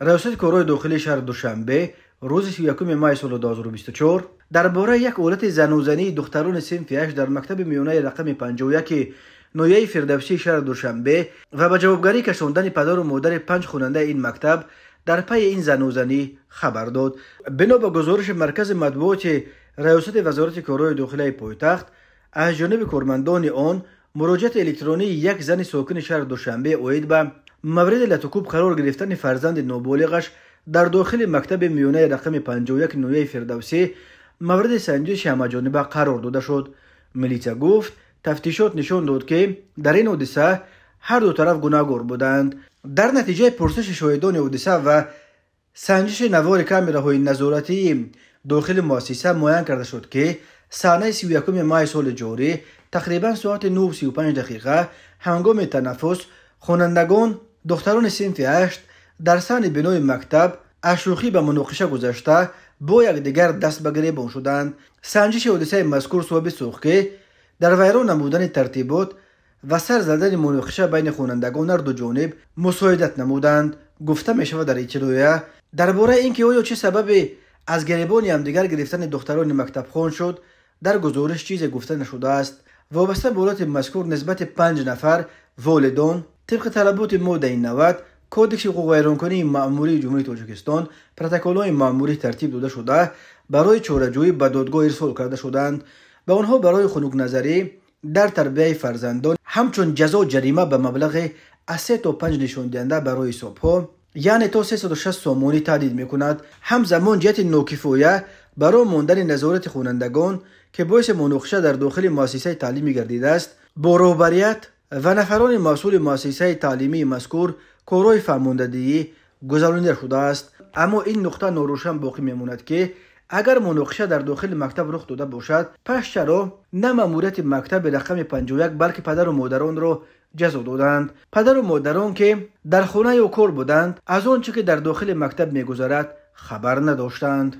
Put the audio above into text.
Раёсати корҳои дохилии шаҳри Душанбе рӯзи 31 май соли 2024 дар бораи як ҳолати занузании духтарони синфи 8 дар мактаби миёнаи рақами 51 ноҳияи Фирдавсии шаҳри Душанбе ва ба ҷавобгарӣ кашондани падару модари 5 хонандаи ин мактаб дар пайи ин занузанӣ хабар дод. Бино ба гузориши маркази матбуоти раёсати вазорати корҳои дохилаи пойтахт, аз ҷониби кормандони он муроҷиати электронии як зани сокини шаҳри Душанбе оид ба мавриди латукӯб қарор гирифтани фарзанди ноболиғаш дар дохили мактаби миёнаи рақами 51 ноҳияи Фирдавсӣ мавриди санҷиши ҳамаҷониба қарор дода шуд. Милитсия гуфт, тафтишот нишон дод, ки дар ин ҳодиса ҳар ду тараф гунаҳгор буданд. Дар натиҷаи пурсиши шоҳидони ҳодиса ва санҷиши навори камераҳои назоратии дохили муассиса муайян карда шуд, ки саҳнаи 31 май соли ҷорӣ тақрибан соати 9:35 дақиқа ҳангоми танаффус хонандагон духтарони синфи 8 дар саҳни бинои мактаб аз шӯхӣ ба муноқиша гузашта бо якдигар даст ба гиребон шуданд. Санҷиши ҳодисаи мазкур собит сохт, ки дар вайрон намудани тартибот ва сар задани муноқиша байни хонандагон ҳар ду ҷониб мусоидат намуданд. Гуфта мешавад дар иттилоия. Дар бораи ин ки оё чӣ сабаби аз гиребони ҳамдигар гирифтани духтарони мактабхон шуд, дар гузориш чизе гуфта нашудааст. Вобаста ба ҳолати мазкур нисбати 5 нафар волидон тибқи талаботи моддаи 90 Кодекси ҳуқуқвайронкунии маъмурии Ҷумҳурии Тоҷикистон протоколҳои маъмурӣ тартиб дода шуда, барои чораҷӯӣ ба додгоҳ ирсол карда шуданд. Ба онҳо барои хунукназарӣ дар тарбияи фарзандон ҳамчун ҷазо ҷарима ба маблағи аз 3 то 5 нишондиҳанда барои ҳисобҳо, яъне то 360 сомонӣ таҳдид мекунад. Ҳамзамон ҷиҳати нокифоя барои мондани назорати хонандагон, ки боиси муноқиша дар дохили муассисаи таълимӣ гардидааст, бо роҳбарият ва нафарони масъули муассисаи таълимии мазкур корҳои фаҳмондадиҳӣ гузаронида шудааст. Аммо ин нуқта норӯшан боқӣ мемонад, ки агар муноқиша дар дохили мактаб рух дода бошад, пас чаро на маъмурияти мактаби рақами 51, балки падару модаронро ҷазо доданд? Падару модарон, ки дар хона ё кор буданд, аз он чӣ ки дар дохили мактаб мегузарад, хабар надоштанд.